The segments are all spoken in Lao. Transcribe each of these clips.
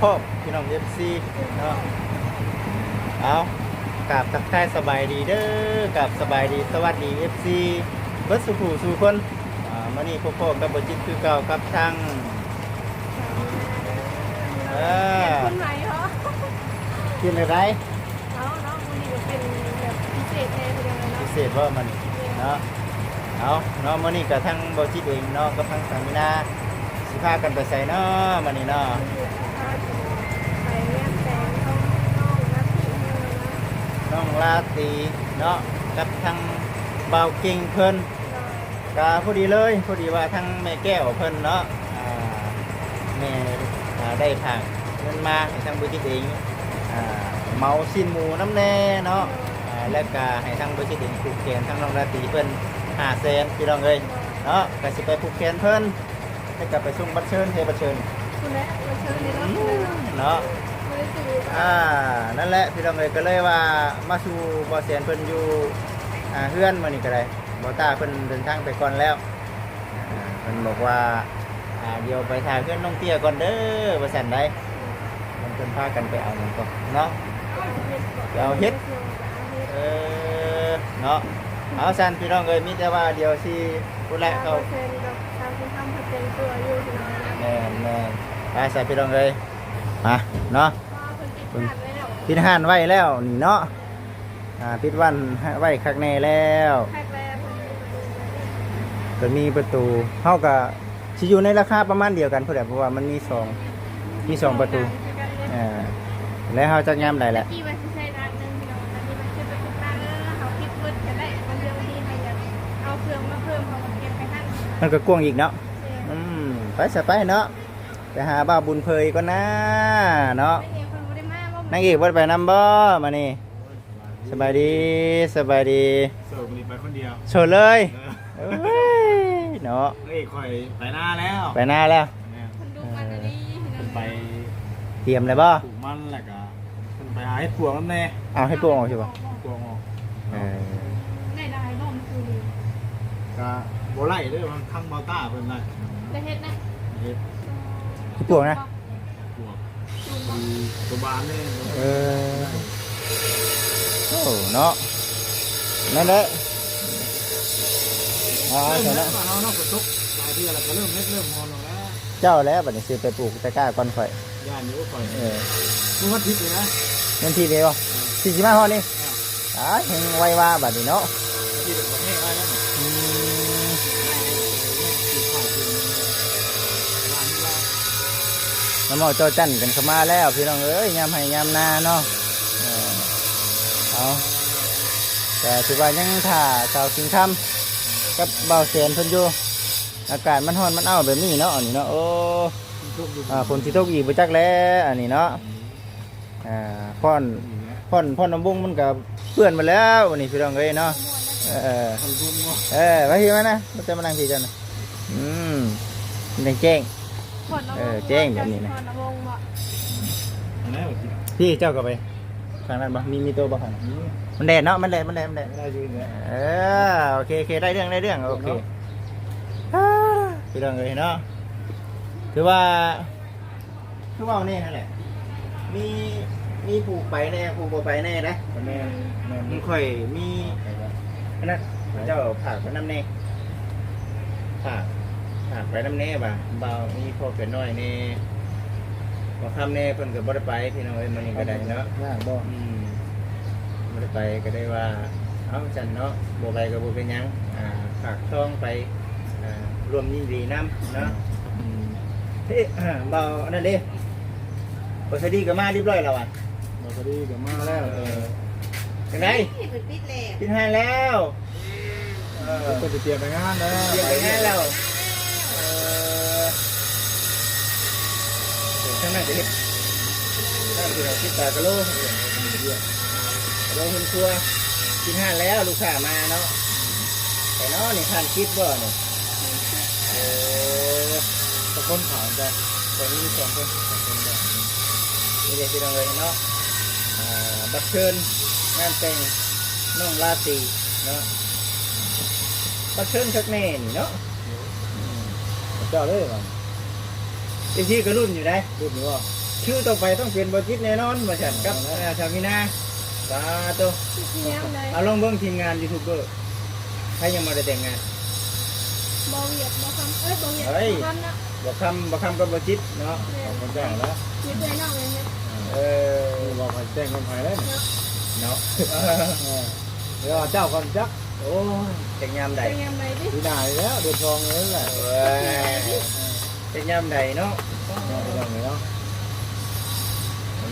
ພ້ອມພີ່ນ້ອງເອັຟຊີເນາະ. ເອົາ ກາບທັກທາຍສະບາຍດີເດີ ກາບສະບາຍດີສະຫວັດດີເອັຟຊີເບິດສູ່ຜູ້ສູ່ຄົນ. ອາ ມື້ນີ້ພົບພໍ້ກັບບ່າວຈິດຄືເກົ່າກັບທາງ ເອີ ເປັນຄົນໃໝ່ເນາະ ເປັນແນວໃດ? ເອົາເນາະ ມື້ນີ້ກໍເປັນແບບພິເສດແດ່ເນາະ ພິເສດບໍ່ມື້ນີ້ເນາະ? ເອົາເນາະ ມື້ນີ້ກໍທັງບ່າວຈິດເອງເນາະ ກັບທາງສາມີນາ ຊິພາກັນໄປໃສເນາະມື້ນີ້ເນາະ? ໄປງານແຕ່ງຂອງນ້ອງລາຕີເນາະ ນ້ອງລາຕີເນາະ ກັບທາງບ່າວເກັ່ງເພິ່ນ. ກະພໍດີເລີຍ ພໍດີວ່າທາງແມ່ແກ້ວເພິ່ນເນາະ ອ່າ ແມ່ ອ່າ ໄດ້ຝາກເງິນມາໃຫ້ທາງບ່າວຈິດເອງ ອ່າ ເໝົາຊີ້ນໝູນຳແດ່ເນາະ ອ່າ ແລະກະໃຫ້ທາງບ່າວຈິດເອງຜູກແຂນທາງນ້ອງລາຕີເພິ່ນຫ້າແສນ ພີ່ນ້ອງເອີຍເນາະ. ກະຊິໄປຜູກແຂນເພິ່ນ ແລ້ວກະໄປສົ່ງບັດເຊີນ ໃຫ້ບັດເຊີນ ພຸ້ນແຫຼະ ບັດເຊີນນີ້ເນາະ ເນາະ ບໍ່ໄດ້ຊື້ ອ່າ ນັ້ນແຫຼະ ພີ່ນ້ອງເອີຍ ກໍເລີຍວ່າມາສູ່ບ່າວແສນເພິ່ນຢູ່ ອ່າ ເຮືອນມື້ນີ້ກໍໄດ້. ບ່າວຕ້າເພິ່ນເດີນທາງໄປກ່ອນແລ້ວ ອ່າ ເພິ່ນບອກວ່າ ອ່າ ດຽວໄປຖ້າເຮືອນນ້ອງເຕ້ຍກ່ອນເດີ ວ່າຊັ້ນໃດ. ເພິ່ນ ເພິ່ນພາກັນໄປເອົາຫຍັງກ່ອນເນາະ ໄປເອົາເຫັດ ເອີ ເນາະ. ເອົາຊັ້ນ ພີ່ນ້ອງເອີຍ ມີແຕ່ວ່າດຽວຊິພຸ້ນແຫຼະ ເຂົາ ແມ່ນໆ ໄປຊັ້ນ ພີ່ນ້ອງເອີຍ ມາເນາະ. ເພິ່ນປິດຮ້ານໄວ້ແລ້ວນີ້ເນາະ ອ່າ ປິດຮ້ານໄວ້ຄັກແນ່ແລ້ວ ຄັກແລ້ວ ເພິ່ນມີປະຕູ ເຮົາກະຊິຢູ່ໃນລາຄາປະມານດຽວກັນພຸ້ນແຫຼະ ເພາະວ່າມັນມີສອງ ມີສອງປະຕູ ເອີ ແລ້ວເຮົາຈັກຍາມໃດແຫຼະ ຕະກີ້ວ່າຊິໃສ່ດ້ານໜຶ່ງ ພີ່ນ້ອງ ອັນນີ້ມັນຄືປະຕູ ເຮົາຄິດເບິດກໍໄດ້ ມັນເລື່ອງດີ ໃຫ້ຢາກເອົາເຄື່ອງມາເພີ່ມ ເຮົາກໍກຽມໄປຫັ້ນ ມັນກໍກວ້າງອີກເນາະ ແມ່ນ ອືມ ໄປຊະໄປເນາະ. ໄປຫາບ່າວບຸນເຜີຍກ່ອນນາເນາະ ນາງເອກບໍ່ໄດ້ມາບໍ່ ນາງເອກບໍ່ໄດ້ໄປນຳບໍ່ມື້ນີ້? ສະບາຍດີ ສະບາຍດີ ໂສດມື້ນີ້ໄປຄົນດຽວ ໂສດເລີຍ ເອີ ເອີຍເນາະ ນາງເອກຂ້ອຍໄປນາແລ້ວ ໄປນາແລ້ວ ແມ່ນ ເພິ່ນດຸກັນອີ່ຫຼີ ເອີ ເພິ່ນໄປຕຽມແລ້ວບໍ່? ປູກມັນແລ້ວກະ ເພິ່ນໄປຫາເຫັດປວກນຳແດ່ ເອົາເຫັດປວກອອກຊິບໍ່? ເຫັດປວກອອກ ເອີ ໄດ້ຫຼາຍບໍ່ມື້ຄືນນີ້? ກະບໍ່ໄລ່ເດີ ທາງບ່າວຕ້າເພິ່ນໄລ່ ໄດ້ເຫັດນະ ເຫັດ ເຫັດປວກນະ ປວກ ຕົວບານເລີຍ ເອີ ໂອ້ ເນາະ ນັ້ນແຫຼະ ອ່າ ເອີ ຊັ້ນເນາະ ເຮົາເນາະ ກໍຕົກຫຼາຍເທື່ອແລ້ວ ກໍເລີ່ມເຮັດເລີ່ມຮອນແລ້ວ ເຈົ້າແຫຼະ ບັດນີ້ຊິໄປປູກຕະກ້າກ່ອນຂ້ອຍ ຢ້ານຢູ່ຂ້ອຍ ເອີ ມື້ວັນທິດນີ້ນະ ວັນທິດນີ້ບໍ່? ເອີ ຊິ ຊິມາຮອດນີ້ ອ່າ ອາ ແຮ່ງໄວວາບາດນີ້ເນາະ ອືມ ມາເໝາະເຈົ້າຈັນກັນເຂົ້າມາແລ້ວ ພີ່ນ້ອງເອີຍ ຍາມໄຮ່ຍາມນາເນາະ ເອີ ເອົາ ກໍຖືວ່າຍັງຖ້າສາວສິງຄຳກັບບ່າວແສນເພິ່ນຢູ່ ອາກາດມັນຮ້ອນມັນອ້າວແບບນີ້ເນາະ ອັນນີ້ເນາະ ໂອ້ ຝົນຕົກຢູ່ ອ່າ ຝົນຊິຕົກອີກບໍ່ຈັກແຫຼະ ອັນນີ້ເນາະ ອ່າ ພ້ອນ ພ້ອນ ພ້ອນລຳວົງມັນກໍເປື້ອນໝົດແລ້ວ ອັນນີ້ພີ່ນ້ອງເອີຍເນາະ ເອີ ເອີ ໄປພີ່ມານະ ມາເຈົ້າມານັ່ງພີ່ເຈົ້ານະ ອືມ ມັນຈັ່ງແຈ້ງ ເອີ ແຈ້ງແບບນີ້ນະ ພີ່ເຈົ້າກໍໄປ ທາງນັ້ນບໍ່ ມີ ມີໂຕະບໍ່? ອືມ ມັນແດດເນາະ ມັນແດດ ມັນແດດ ມັນແດດ ເອີ ໂອເຄ ໂອເຄ ໄດ້ເລື່ອງ ໄດ້ເລື່ອງ ໂອເຄ ພີ່ນ້ອງເອີຍເນາະ ຖືວ່າ ຄືເວົ້າແນ່ຫັ້ນແຫຼະ ມີ ມີຜູ້ໄປແນ່ ຜູ້ບໍ່ໄປແນ່ເດ້ ແມ່ນ ແມ່ນ ມັນຄ່ອຍມີ ອັນນັ້ນ ເຈົ້າຝາກໄປນຳແນ່ ຝາກ ຝາກໄປນຳແນ່ວ່າ ບ່າວມີພໍ່ແກ່ນ້ອຍແນ່ ບ່າວຄຳແນ່ ເພິ່ນກໍບໍ່ໄດ້ໄປ ພີ່ນ້ອງເອີຍ ມື້ນີ້ກໍໄດ້ເນາະ ຍາກບໍ່? ອືມ ບໍ່ໄດ້ໄປ ກໍໄດ້ວ່າ ເອົ້າ ຊັ້ນເນາະ ບໍ່ໄປກໍບໍ່ເປັນຫຍັງ ອ່າ ຝາກຊອງໄປ ອ່າ ຮ່ວມຍິນດີນຳເນາະ ອືມ ເອີ ບ່າວອັນນັ້ນເດ້ ບ່າວສະດີກໍມາຮຽບຮ້ອຍແລ້ວຫວາ? ບ່າວສະດີກໍມາແລ້ວ ເອີ ຈັ່ງໃດ? ປິດແລ້ວ ປິດຮ້ານແລ້ວ ເອີ ເພິ່ນຊິຕຽມໄປງານແລ້ວ ຕຽມໄປງານແລ້ວ ເອີ ທາງນັ້ນກໍເຮັດ ນັ້ນຄືເຮົາຕິດຕາກະໂລ ກະໂລເຮືອນຄົວ ປິດຮ້ານແລ້ວ ລູກຄ້າມາເນາະ ໄປເນາະ ນີ້ຮ້ານປິດບໍ່ນີ້? ເອີ ຈັກຄົນເຂົາຈະ ຄົນມີສອງຄົນ ສອງຄົນ ນີ້ເດ້ພີ່ນ້ອງເອີຍເນາະ ອ່າ ບັດເຊີນງານແຕ່ງນ້ອງລາຕີເນາະ ບັດເຊີນຄັກແນ່ນີ້ເນາະ ເຈົ້າເລີຍວ່າ ເອັຟຊີກໍລຸ້ນຢູ່ໃດ໋ ລຸ້ນຢູ່ບໍ່? ຄິວຕໍ່ໄປຕ້ອງເປັນບໍ່ຈິດແນ່ນອນວ່າຊັ້ນ ກັບ ເອີ ສາວມີນາ. ສາທຸ. ເອົາລອງເບິ່ງທີມງານຢູທູບເບີ ໃຜຍັງບໍ່ໄດ້ແຕ່ງງານ? ບໍ່ວຽດ ບໍ່ຄຳ ເອີຍ ບໍ່ວຽດ ເອີຍ ບໍ່ຄຳເນາະ ບໍ່ຄຳ ບໍ່ຄຳກັບບໍ່ຈິດເນາະ. ແມ່ນ ຄົນແຕ່ງແລ້ວ ມີເອື້ອຍນ້ອງເອງເນາະ. ເອີ ບໍ່ວ່າໃຜແຕ່ງກັບໃຜແລ້ວເນາະ ເນາະ. ເອີ ເອີ ດຽວເຈົ້າກ່ອນຈັກ. ໂອ້ຍ ຈັກຍາມໃດ ຈັກຍາມໃດຕິ ປີໜ້ານີ້ແຫຼະ ເດືອນສອງນີ້ແຫຼະ. ໂອ້ຍ ຈັກຍາມໃດເນາະ ເນາະ ເນາະ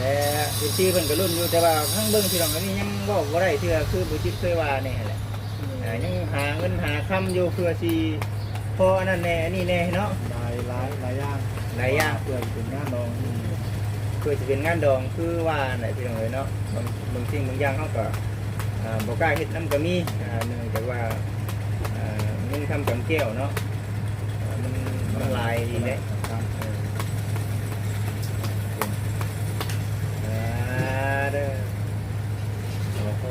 ແລະ ເອັຟຊີ ເພິ່ນກໍລຸ້ນຢູ່ ແຕ່ວ່າທາງເບິ່ງພີ່ນ້ອງອັນນີ້ຍັງເວົ້າບໍ່ໄດ້ເທື່ອ ຄືບໍ່ຈິດເຄີຍວ່ານີ້ຫັ້ນແຫຼະ. ອືມ ອ່າ ຍັງຫາເງິນຫາຄຳຢູ່ ເພື່ອຊິພໍອັນນັ້ນແດ່ ອັນນີ້ແດ່ເນາະ. ຫຼາຍ ຫຼາຍ ຫຼາຍຢ່າງ ຫຼາຍຢ່າງ ເພື່ອຊິເປັນງານດອງ ອືມ ເພື່ອຊິເປັນງານດອງ ຄືວ່ານັ້ນແຫຼະ ພີ່ນ້ອງເອີຍເນາະ. ບາງ ບາງສິ່ງບາງຢ່າງເຮົາກໍ ອ່າ ບໍ່ກ້າເຮັດນຳກໍມີ ອ່າ ເນື່ອງຈາກວ່າ ອ່າ ເງິນຄຳກຳແກ້ວເນາະ ອ່າ ມັນ ມັນຫຼາຍດີແຫຼະ. ເອີ ອ່າ ເດີ ໂອ້ໂຫ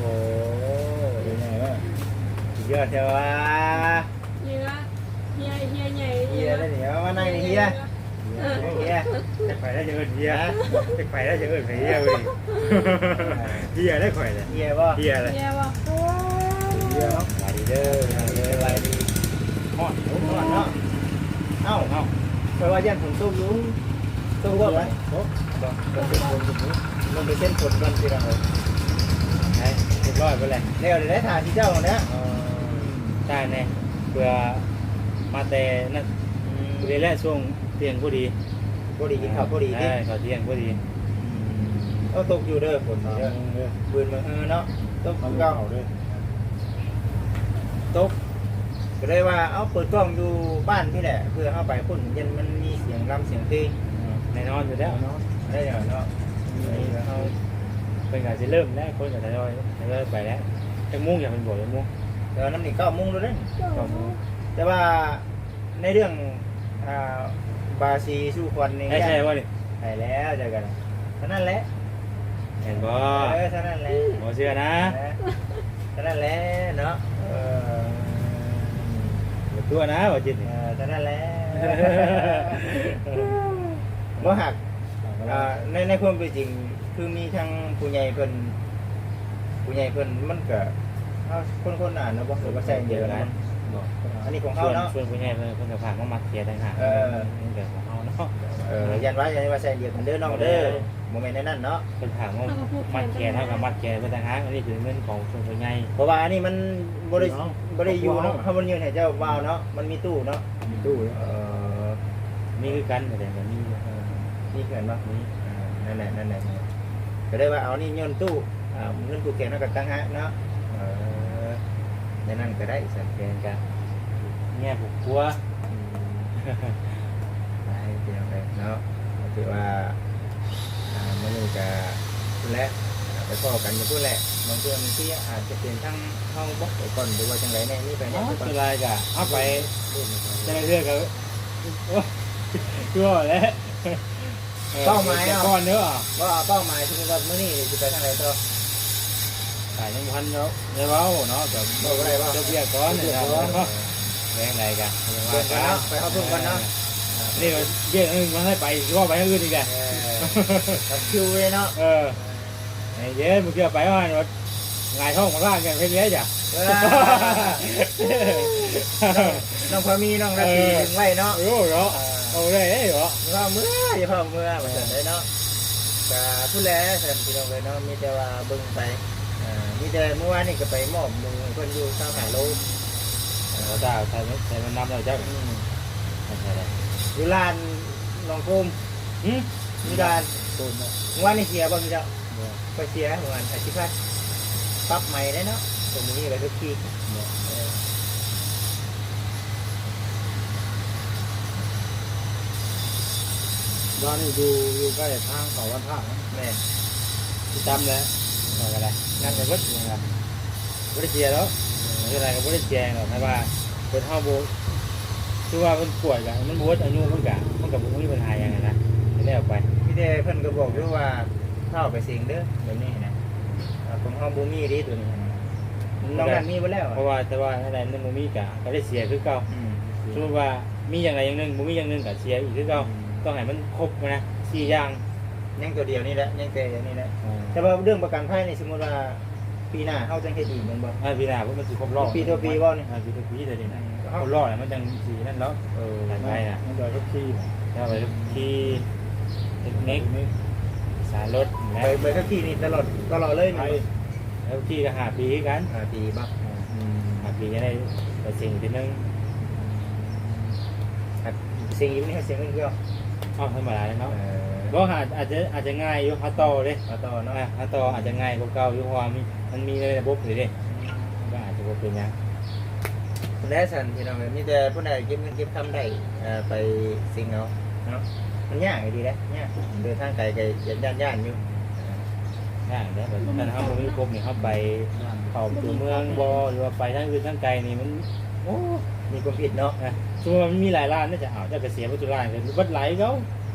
ເປັນໄງວະ ສຸດຍອດແທ້ວ່າ. ເຫືອ ເຫືອ ເຫືອໃຫຍ່ ເຫືອ ເຫືອ ເດ້ນີ້ ເອົາມານັ່ງນີ້ ເຫືອ ເຫືອ ເຫືອ ເຫືອ ຈະໄປແລ້ວຈະເອີ້ນເຫືອ ຈະໄປແລ້ວຈະເອີ້ນໃຜເຫືອມື້ນີ້ ເຫືອແລ້ວຂ້ອຍແຫຼະ ເຫືອບໍ່ ເຫືອແຫຼະ ເຫືອບໍ່ ເຫືອເນາະ. ສະບາຍດີເດີ ສະບາຍດີ ຮ້ອນ ຮ້ອນເນາະ. ເອົ້າ ເອົ້າ ຂ້ອຍວ່າຢ້ານຝົນຕົກຢູ່ ຕົກບໍ່? ຕົກ ບໍ່ ບໍ່ຕົກ ມັນໄປເຊັນຝົນກ່ອນ ພີ່ນ້ອງເອີຍ. ໄປ ຮຽບຮ້ອຍເບິດແລ້ວ ແລ້ວ ແລ້ວ ຖ້າຊິເຈົ້າຫັ້ນແຫຼະ. ເອີ ໄດ້ແນ່ ເພື່ອມາແຕ່ນັ້ນ ອືມ ພໍດີແຫຼະ ຊ່ວງທ່ຽງພໍດີ ພໍດີກິນເຂົ້າພໍດີຕິ ເອີ ເຂົ້າທ່ຽງພໍດີ. ອືມ ເອົາ ຕົກຢູ່ເດີ ຝົນນີ້ເດີ ເອີ ບືນມື້ຮືເນາະ ຕົກຄືເກົ່າເດີ ຕົກ ກໍເລີຍວ່າ ເອົາ ເປີດກ້ອງຢູ່ບ້ານພີ້ແຫຼະ ເພື່ອເຮົາໄປພຸ້ນ ຢ້ານມັນມີສຽງລຳສຽງເພງ. ແນ່ນອນຢູ່ແລ້ວເນາະ ແນ່ນອນເນາະ ເຮົາ ເພິ່ນກໍຊິເລີ່ມແລ້ວ ຄົນກໍທະຍອຍ ທະຍອຍໄປແລ້ວ. ຈັກໂມງ ຢາກເພິ່ນບອກຈັກໂມງ? ແຕ່ວ່ານຳນີ້ເກົ້າໂມງແລ້ວເດ້ ເກົ້າໂມງ ເກົ້າໂມງ ແຕ່ວ່າ ໃນເລື່ອງ ອ່າ ບາສີສູ່ຄວັນນີ້ ໃຫ້ແທ້ບໍ່ນີ້? ໃຫ້ແລ້ວ ເຈົ້າກັນເທົ່ານັ້ນແຫຼະ ແມ່ນບໍ່? ເອີ ເທົ່ານັ້ນແຫຼະ ບໍ່ເຊື່ອນະ ເອີ ເທົ່ານັ້ນແຫຼະເນາະ. ເອີ ບໍ່ຕົວະນະ ບໍ່ຈິດ ເອີ ເທົ່ານັ້ນແຫຼະ ບໍ່ຫາກ ອ່າ ໃນ ໃນຄວາມເປັນຈິງ ຄືມີທັງຜູ້ໃຫຍ່ເພິ່ນ ຜູ້ໃຫຍ່ເພິ່ນມັນກະ ເຮົາຄົນໆ ອ່ານເນາະ ບໍ່ ຫຼືວ່າໃຊ້ອັນດຽວກັນ ບໍ່ ອັນນີ້ຂອງເຮົາເນາະ ສ່ວນຜູ້ໃຫຍ່ເພິ່ນ ເພິ່ນກໍຝາກມາມັດແຂນຕ່າງຫາກ ເອີ ມັນກໍຂອງເຮົາເນາະ ເອີ ຢ້ານວ່າ ຢ້ານວ່າໃຊ້ອັນດຽວກັນເດີນ້ອງເດີ ບໍ່ແມ່ນແນວນັ້ນເນາະ ເພິ່ນຝາກມາມັດແຂນ ເຮົາກໍມັດແຂນເພິ່ນຕ່າງຫາກ ອັນນີ້ເປັນເງິນຂອງສ່ວນຜູ້ໃຫຍ່ ເພາະວ່າອັນນີ້ມັນບໍ່ໄດ້ ບໍ່ໄດ້ຢູ່ເນາະ ເຮົາບໍ່ໄດ້ຍື່ນໃຫ້ເຈົ້າບ່າວເນາະ ມັນມີຕູ້ເນາະ ມີຕູ້ ເອີ ມີຄືກັນ ແຕ່ກໍມີ ເອີ ມີຄືກັນເນາະ ມີ ເອີ ນັ້ນແຫຼະ ນັ້ນແຫຼະ ກໍໄດ້ວ່າເອົານີ້ໂຍນຕູ້ ອ່າ ເງິນປູກແຂນເຮົາກໍຕ່າງຫາກເນາະ ເອີ ແນວນັ້ນກໍໄດ້ ສັນແຂນກະເມຍຜູ້ຜົວ ອືມ ໄດ້ ພີ່ນ້ອງເອີຍເນາະ ກໍຖືວ່າ ອ່າ ມື້ນີ້ກະພຸ້ນແຫຼະ ໄປພໍ້ກັນຢູ່ພຸ້ນແຫຼະ ບາງເທື່ອບາງທີອາດຈະເປັນທາງເຮົາບໍໄປກ່ອນ ຫຼືວ່າຈັ່ງໃດແດ່ ມີໄປແດ່ ສ່ວນຫຼາຍກະເຮົາໄປ ແຕ່ລະເທື່ອກະ ໂອ້ຍ ຄືວ່າແຫຼະ ເອີ ເປົ້າໝາຍເນາະ ກ່ອນເດີ ບໍ່ ເປົ້າໝາຍ ສົມມຸດວ່າມື້ນີ້ຊິໄປທາງໃດຕໍ່? ກະຍັງບໍ່ທັນໄດ້ເວົ້າເນາະ ກໍເວົ້າບໍ່ໄດ້ບໍ່ ຈົບວຽກກ່ອນ ຈົບວຽກກ່ອນ ແມ່ນໃດກະ ເບິ່ງກ່ອນເນາະ ໄປຮອດພຸ້ນກ່ອນເນາະ ເອີ ນີ້ວຽກໜຶ່ງມັນໃຫ້ໄປ ຊິເວົ້າໄປທາງອື່ນອີກແຫຼະ ເອີ ຕັດຄິວເລີຍເນາະ ເອີ ໃຫ້ເດີ ມື້ກີ້ໄປວ່າຫັ້ນ ຫງາຍທ້ອງບັກລ້ານກັນເຮັດແລ້ວຈ້ະ ເອີ ນ້ອງ ນ້ອງພາມີ ນ້ອງລາຕີ ເອີ ດຶງໄວ້ເນາະ ໂອ້ເນາະ ເອີ ເອົາໄດ້ເນາະ ເວົ້າເມືອ ຢ່າເວົ້າເມືອ ວ່າຊັ້ນເດ້ເນາະ ກະພຸ້ນແຫຼະຊັ້ນ ພີ່ນ້ອງເອີຍເນາະ ມີແຕ່ວ່າເບິ່ງໄປ ເອີ ມີແຕ່ມື້ວານນີ້ກໍໄປມອບໝູໃຫ້ເພິ່ນຢູ່ຊາວຫ້າໂລ ເອີ ບໍ່ຕ້າງໃສ່ ໃສ່ມັນນຳແລ້ວເຈົ້າ ອືມ ຢູ່ລານໜອງໂຄມ ຫື ຢູ່ລານ ໂຄມເນາະ ມື້ວານນີ້ເສຍບໍ່ ເຈົ້າ? ບໍ່ ຂ້ອຍເສຍປະມານຫ້າສິບພັນ ປັບໃໝ່ໄດ້ເນາະ ຕົວນີ້ໄປທຸກທີ່ເນາະ ເອີ ບ້ານນີ້ຢູ່ ຢູ່ໃກ້ທາງເຂົ້າວັດທາດນະ ແມ່ນ ຊິຕຳແຫຼະ ຂ້ອຍກໍໄດ້ ງານໄປເບິດ ເອີ ບໍ່ໄດ້ເສຍດອກ ເອີ ເຮັດໃດກໍບໍ່ໄດ້ເສຍຫຍັງດອກ ແຕ່ວ່າຄົນເຮົາບໍ່ ຄືວ່າມັນປ່ວຍກະ ມັນບໍ່ໝົດອາຍຸມັນກະ ມັນກະບໍ່ມີບັນຫາຫຍັງຫັ້ນນະ ກໍແລ້ວໄປ ມີແຕ່ເພິ່ນກໍບອກຢູ່ວ່າ ຟ້າວໄປເສັງເດີ ແບບນີ້ນະ ຂອງເຮົາບໍ່ມີເດ້ຕົວນີ້ ນອກນັ້ນມີເບິດແລ້ວ ເພາະວ່າ ແຕ່ວ່າອັນໃດມັນບໍ່ມີກະ ກໍໄດ້ເສຍຄືເກົ່າ ອືມ ສົມມຸດວ່າມີຢ່າງໃດຢ່າງໜຶ່ງ ບໍ່ມີຢ່າງໜຶ່ງກະເສຍອີກຄືເກົ່າ ອືມ ຕ້ອງໃຫ້ມັນຄົບຫັ້ນນະ ສີ່ຢ່າງ ຍັງຕົວດຽວນີ້ແຫຼະ ຍັງແຕ່ອັນນີ້ແຫຼະ. ເອີ ແຕ່ວ່າເລື່ອງປະກັນໄພນີ້ ສົມມຸດວ່າປີໜ້າເຮົາຈັ່ງເຮັດອີກແມ່ນບໍ່? ເອີ ປີໜ້າເພິ່ນມັນຊິຄົບຮອບ ປີຕໍ່ປີບໍ່ນີ້? ເອີ ປີຕໍ່ປີເລີຍນີ້ນະ. ອືມ ຄົບຮອບແລ້ວມັນຈັ່ງຊິນັ້ນເນາະ. ເອີ ການໄພນະ ມັນໃບຂັບຂີ່ນະ ໃບຂັບຂີ່ ເຕັກນິກ ສາລົດນະ. ໃບ ໃບຂັບຂີ່ນີ້ຕະຫຼອດ ຕະຫຼອດເລີຍແມ່ນບໍ່? ໃບຂັບຂີ່ກໍຫ້າປີຄືກັນ. ຫ້າປີບໍ່? ອືມ ຫ້າປີຈະໄດ້ໄປເສັງທີໜຶ່ງ. ເສັງຢູ່ນີ້ ເສັງຢູ່ນີ້. ເອົ້າ ທຳມະດາເນາະ. ເອີ ບໍ່ ອາດ ອາດຈະ ອາດຈະງ່າຍຢູ່ ເຮົາຕໍ່ເດ້ ເຮົາຕໍ່ເນາະ. ເອີ ເຮົາຕໍ່ອາດຈະງ່າຍກວ່າເກົ່າຢູ່ ເພາະວ່າມັນ ມັນມີໃນລະບົບນີ້ເດ້ ມັນກໍອາດຈະບໍ່ເປັນຫຍັງ. ແລະຊັ້ນພີ່ນ້ອງເອີຍ ມີແຕ່ຜູ້ໃດເກັບເງິນເກັບຄຳໄດ້ ເອີ ໄປເສັງເອົາເນາະ. ມັນຍາກອີ່ຫຼີເດ້ ຍາກ ເດີນທາງໄກກໍຢ້ານໆຢູ່. ຍາກເດ້ ຄັນເຮົາບໍ່ມີຄົບນີ້ ເຮົາໄປເຂົ້າຕົວເມືອງບໍ່ ຫຼືວ່າໄປທາງອື່ນທາງໄກນີ້ ມັນ ໂອ້ ມີຄວາມຜິດເນາະ. ເອີ ສົມມຸດວ່າມັນມີຫຼາຍລ້ານເດ້ ຈະເອົາ ເຈົ້າກໍເສຍເບິດທຸກລ້ານ ເບິດຫຼາຍເຂົາ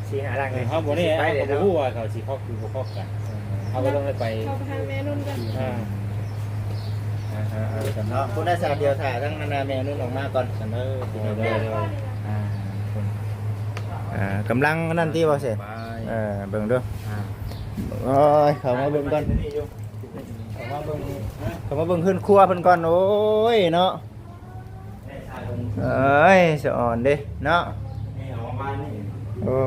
ສີ່ຫ້າລ້ານ. ເອີ ເຮົາບໍ່ແນ່ ເຮົາກໍບໍ່ຮູ້ວ່າເຂົາຊິຄອບ ຄືບໍ່ຄອບກັນ. ເອີ ເຮົາກໍຕ້ອງໄດ້ໄປ ເຂົ້າໄປຫາແມ່ນຸ່ນກ່ອນ. ອ່າ ອ່າໆໆ ເນາະ ພຸ້ນນະ. ຊັ້ນດຽວຖ້າທາງອັນນ່າແມ່ນຸ່ນອອກມາກ່ອນຊັ້ນເດີ ພີ່ນ້ອງເດີ. ອ່າ ອ່າ ກຳລັງອັນນັ້ນຕິ ບໍ່ແຊ? ເອີ ເບິ່ງເດີ. ອ່າ ໂອ້ຍ ເຂົ້າມາເບິ່ງກ່ອນ ເຂົ້າມາເບິ່ງ ເຂົ້າມາເບິ່ງເຮືອນຄົວເພິ່ນກ່ອນ. ໂອ້ຍເນາະ ເອີຍ ສະອອນເດ້ເນາະ. ໂອ້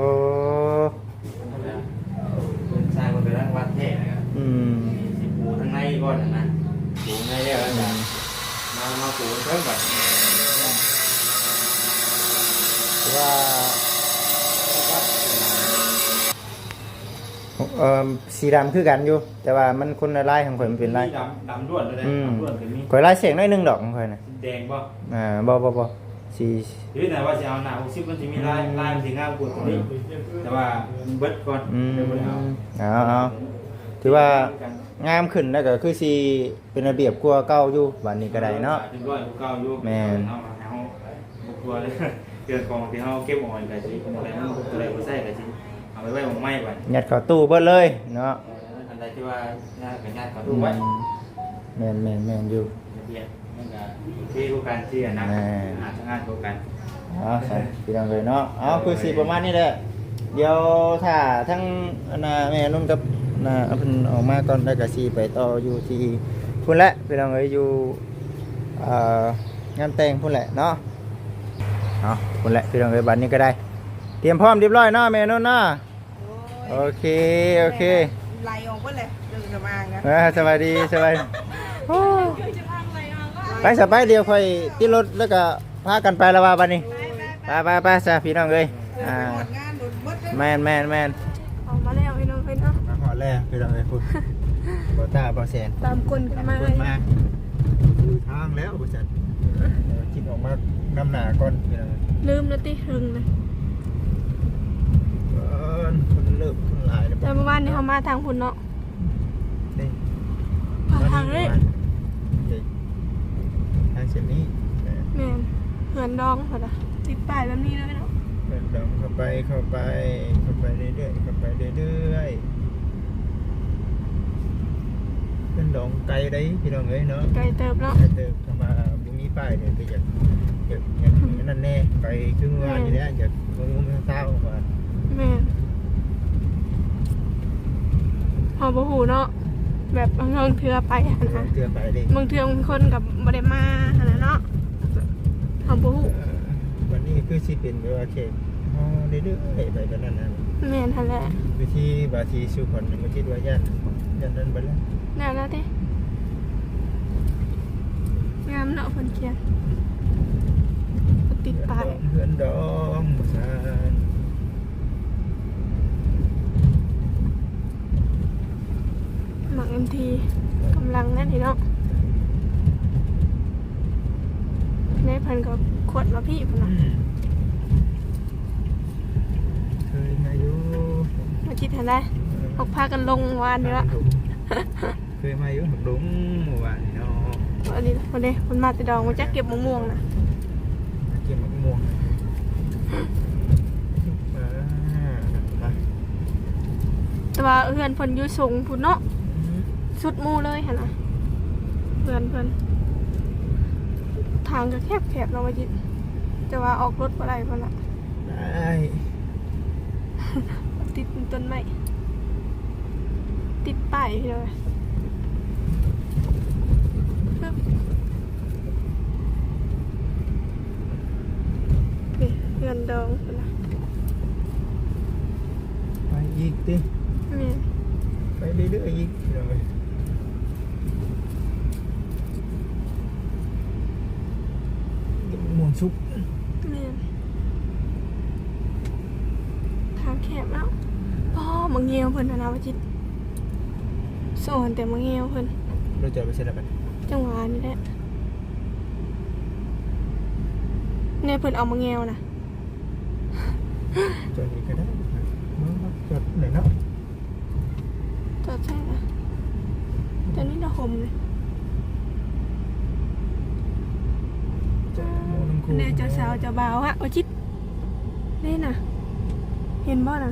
ເພິ່ນສ້າງເພິ່ນໄປທາງວັດແທ້ນະ. ອືມ ຊິປູທາງໃນກ່ອນນະ ປູໃນແລ້ວ ອືມ ມາ ມາປູເທິງບັດ. ວ່າ ເອີ ສີດຳຄືກັນຢູ່ ແຕ່ວ່າມັນຄົນລະລາຍ ຂອງຂ້ອຍມັນເປັນລາຍ ດຳ ດຳລ້ວນເລີຍ. ອືມ ດຳລ້ວນກໍມີ. ຂ້ອຍລາຍແຊງໜ້ອຍໜຶ່ງດອກຂອງຂ້ອຍນະ. ແດງບໍ່? ອ່າ ບໍ່ ບໍ່ ບໍ່ ສີ ເຮັດແນວວ່າຊິເອົາໜ້າຫົກສິບ ມັນຊິມີລາຍ ອືມ ລາຍມັນຊິງາມກວ່າຕົວນີ້ ແຕ່ວ່າມັນເບິດກ່ອນ. ອືມ ເອົາ ເອົາ ເອົາ ຖືວ່າງາມຂຶ້ນ ແລ້ວກໍຄືຊິເປັນລະບຽບກວ່າເກົ່າຢູ່ ບາດນີ້ກໍໄດ້ເນາະ. ຮຽບຮ້ອຍກວ່າເກົ່າຢູ່. ແມ່ນ ເຮົາ ເຮົາບໍ່ກົວເລີຍ ເຄື່ອງຂອງທີ່ເຮົາເກັບເອົາໄວ້ກໍຊິ ອັນໃດມັນ ອັນໃດບໍ່ໃຊ້ກໍຊິ ເອົາໄປໄວ້ໝ່ອງໃໝ່ບັດ ຍັດເຂົ້າຕູ້ເບິດເລີຍເນາະ. ເອີ ອັນໃດທີ່ວ່າຍາກກໍຍາກເຂົ້າຕູ້ໄວ້. ອືມ ແມ່ນໆໆ ຢູ່ ລະບຽບມັນກໍໂອເຄຄືກັນ ທີ່ອັນນັ້ນ ແມ່ນ ສະອາດສະອ້ານຄືກັນ. ເອົາ ຊັ້ນ ພີ່ນ້ອງເອີຍເນາະ ເອົາ ເອີ ຄືຊິປະມານນີ້ແຫຼະ. ດຽວຖ້າທາງອັນນ່າແມ່ນຸ່ນກັບອັນນ່າເພິ່ນອອກມາກ່ອນ ແລ້ວກໍຊິໄປຕໍ່ຢູ່ທີ່ພຸ້ນແຫຼະ ພີ່ນ້ອງເອີຍ ຢູ່ ເອີ ງານແຕ່ງພຸ້ນແຫຼະເນາະ. ເອົາ ພຸ້ນແຫຼະ ພີ່ນ້ອງເອີຍ ບັດນີ້ກໍໄດ້ຕຽມພ້ອມຮຽບຮ້ອຍເນາະ ແມ່ນຸ່ນເນາະ. ໂອ້ຍ ໂອເຄ ໂອເຄ ໄຫຼອອກເບິດເລີຍ ເລື່ອງສະຫວ່າງນະ. ເອີ ສະບາຍດີ ສະບາຍ ໂອ້ ໄປຊະ ໄປ ດຽວຂ້ອຍຕິດລົດ ແລ້ວກໍພາກັນໄປລະວ່າບັດນີ້. ໄປ ໄປ ໄປຊະ ພີ່ນ້ອງເອີຍ. ເອີ ອ່າ ໄປຮອດງານໂດນເບິດເລີຍ. ແມ່ນໆໆ ອອກມາແລ້ວ ພີ່ນ້ອງເອີຍເນາະ ມາຮອດແລ້ວ ພີ່ນ້ອງເອີຍ. ພຸ້ນ ບໍ່ຕາບໍ່ແສນ ຕາມກົ້ນກັນມາ ຕາມກົ້ນມາ ຢູ່ທາງແລ້ວ ວ່າຊັ້ນ. ເອີ ຄິດອອກມານຳໜ້າກ່ອນ ພີ່ນ້ອງເອີຍ. ລືມແລ້ວຕິ ເຮິງນະ. ເອີ ຄົນເລີ່ມ ຄົນຫຼາຍແລ້ວ. ແຕ່ເມື່ອວານນີ້ເຮົາມາທາງພຸ້ນເນາະ. ນີ້ ມາທາງນີ້ ນີ້ ທາງເສັ້ນນີ້. ແມ່ນ ແມ່ນ ເຮືອນດອງພຸ້ນນະ ຕິດປ້າຍແບບນີ້ເລີຍເນາະ. ເຮືອນດອງ ເຂົ້າໄປ ເຂົ້າໄປ ເຂົ້າໄປເລື້ອຍໆ ເຂົ້າໄປເລື້ອຍໆ. ເຮືອນດອງໄກໃດ໋ ພີ່ນ້ອງເອີຍເນາະ ໄກເຕີບເນາະ ໄກເຕີບ. ຄັນວ່າບໍ່ມີປ້າຍນີ້ກໍຢາກ ຢາກ ຢາກອັນນັ້ນແດ່ ໄປຄືວ່ານີ້ແຫຼະ ຢາກງຸ້ມໆຊາວໆວ່າ. ແມ່ນ ເຮົາບໍ່ຮູ້ເນາະ ແບບບາງເທື່ອໄປຫັ້ນນະ ບາງເທື່ອໄປເດ້ ບາງເທື່ອບາງຄົນກໍບໍ່ໄດ້ມາຫັ້ນນະເນາະ ເຮົາບໍ່ຮູ້. ເອີ ບັດນີ້ຄືຊິເປັນແບບວ່າແຂກ ເຮົາເລື້ອຍໆໄປປານນັ້ນນະ. ແມ່ນຫັ້ນແຫຼະ ວິທີວ່າຊິສູ່ຄົນບໍ່ຄິດວ່າຢ້ານ ຢ້ານນັ້ນເບິດແລ້ວ ແນວນັ້ນຕິ. ງາມເນາະ ເພິ່ນຂຽນ ເພິ່ນຕິດປ້າຍ ເຮືອນດອງ ເຮືອນດອງ ວ່າຊັ້ນ. ໝາກເອັມທີ ກຳລັງນັ້ນນີ້ເນາະ ແມ່ເພິ່ນກໍຂວດມາພີ້ພຸ້ນນະ. ອືມ ເຄີຍມາຢູ່ ມາຄິດຫັ້ນໄດ໋ ອອກພາກັນລົງວານນີ້ລະ ເຄີຍມາຢູ່ດອງເມື່ອວານນີ້ເນາະ. ອັນນີ້ ເພິ່ນເດ້ ເພິ່ນມາແຕ່ດອງ ມາຈາກເກັບໝາກມ່ວງນະ ມາເກັບໝາກມ່ວງ. ອ່າ ແຕ່ວ່າເຮືອນເພິ່ນຢູ່ສູງພຸ້ນເນາະ ອືມ ສຸດໝູ່ເລີຍຫັ້ນນະ ເຮືອນເພິ່ນ. ທາງກໍແຄບໆເນາະ ວ່າຈິ ແຕ່ວ່າອອກລົດບໍ່ໄດ້ພຸ້ນລະ ໄດ້ ຕິດຕົ້ນໄມ້. ຕິດປ້າຍພີ່ນ້ອງ. ນີ້ເຮືອນດອງພຸ້ນນະ. ໄປອີກຕິ? ແມ່ນ. ໄປເລື້ອຍໆອີກ ພີ່ນ້ອງເອີຍ. ມ່ວນສຸກ. ແມ່ນ. ທາງແຄບເນາະ. ປ້າ ໝາກງຽວເພິ່ນຫັ້ນນະ ວ່າຈິດ ສອນແຕ່ໝາກງຽວເພິ່ນ. ລົດຈອດໄປໃສລະບັດ? ຈັ່ງຫວະນີ້ແຫຼະ. ແນ່ ເພິ່ນເອົາໝາກງຽວນະ. ຈອດນີ້ກໍໄດ້. ມາ ມາ ຈອດນີ້ເນາະ. ຈອດໃສລະ? ຈອດນີ້ລະຫົມເລີຍ. ແນ່ ເຈົ້າສາວເຈົ້າບ່າວ ຮະ ໂອຈິດ ເດ້ນະ. ເຫັນບໍ່ນະ?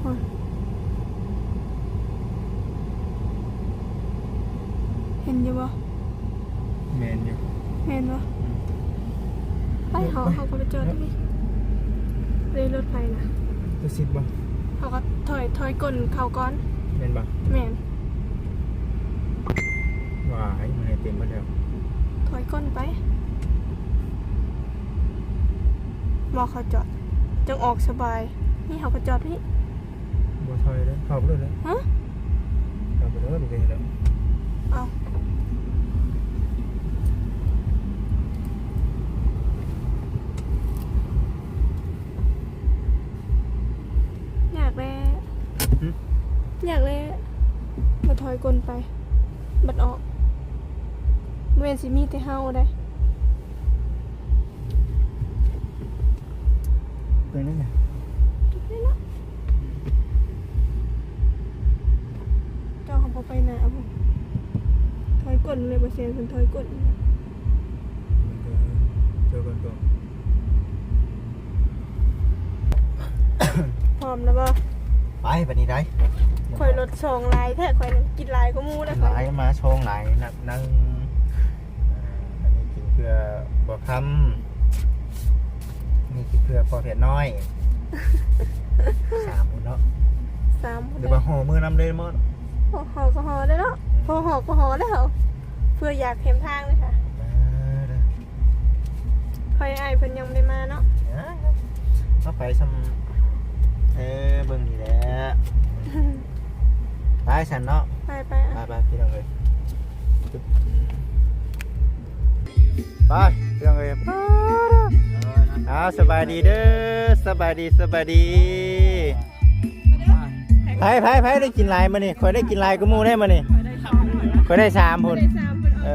ໂອ້ຍ ເຫັນຢູ່ບໍ່? ແມ່ນຢູ່. ແມ່ນບໍ່? ອືມ. ໄປ ເຮົາ ເຮົາກໍໄປຈອດຢູ່ນີ້. ເລີຍລົດໄຟນະ. ຈະຊິດບໍ່? ເຮົາກໍຖອຍ ຖອຍກົ້ນເຂົ້າກ່ອນ. ແມ່ນບໍ່? ແມ່ນ. ວ້າຍ ມັນໃຫ້ເຕັມໝົດແລ້ວ. ຖອຍກົ້ນໄປ. ບໍ່ ເຂົາຈອດ ຈັ່ງອອກສະບາຍ. ນີ້ ເຮົາກໍຈອດນີ້. ບໍ່ຖອຍເລີຍ ເຂົ້າໄປເລີຍ. ຮະ? ເຂົ້າໄປເລີຍ ບໍ່ເປັນຫຍັງດອກ. ເອົ້າ ຍາກແລ້ວ. ຫຶ? ຍາກແລ້ວ. ບໍ່ຖອຍກົ້ນໄປ ບັດອອກ. ບໍ່ແມ່ນຊິມີແຕ່ເຮົາໃດ. ໄປນັ້ນນະ ໄປເນາະ. ເຈົ້າເຮົາບໍ່ໄປໜ້າພຸ້ນ. ຖອຍກົ້ນເລີຍ ບໍ່ແຊນເພິ່ນຖອຍກົ້ນ. ເຈົ້າກ່ອນ ພ້ອມແລ້ວບໍ່? ໄປ ບັດນີ້ໄດ້. ຂ້ອຍລົດຊອງຫຼາຍແທ້ ຂ້ອຍກິນຫຼາຍກວ່າໝູ່ແລ້ວ. ຫຼາຍ ມາຊອງຫຼາຍ ນັບໜຶ່ງ. ອ່າ ອັນນີ້ກິນເພື່ອບໍ່ຄຳ ນີ້ກິນເພື່ອພໍ່ແພດນ້ອຍ. ສາມພຸ້ນເນາະ. ສາມພຸ້ນ. ຫຼືວ່າຫໍ່ມືນຳເດ້ໝົດ? ຫໍ່ກໍຫໍ່ໄດ້ເນາະ. ພໍຫໍ່ກໍຫໍ່ແລ້ວ ເພື່ອຢາກແຄມທາງເລີຍຄ່ະ. ເອີ ເດີ ຂ້ອຍ ອ້າຍເພິ່ນຍັງບໍ່ໄດ້ມາເນາະ. ເອົາໄປຊ່ຳ ເອີ ເບິ່ງນີ້ແຫຼະ. ໄປຊັ້ນເນາະ. ໄປ ໄປ ໄປ ພີ່ນ້ອງເອີຍ. ໄປ ພີ່ນ້ອງເອີຍ. ອ້າວ ສະບາຍດີເດີ ສະບາຍດີ ສະບາຍດີ. ໃຜ ໃຜ ໃຜໄດ້ກິນຫຼາຍມື້ນີ້? ຂ້ອຍໄດ້ກິນຫຼາຍກວ່າໝູ່ເດ້ມື້ນີ້. ຂ້ອຍໄດ້ສາມພຸ້ນ. ເອີ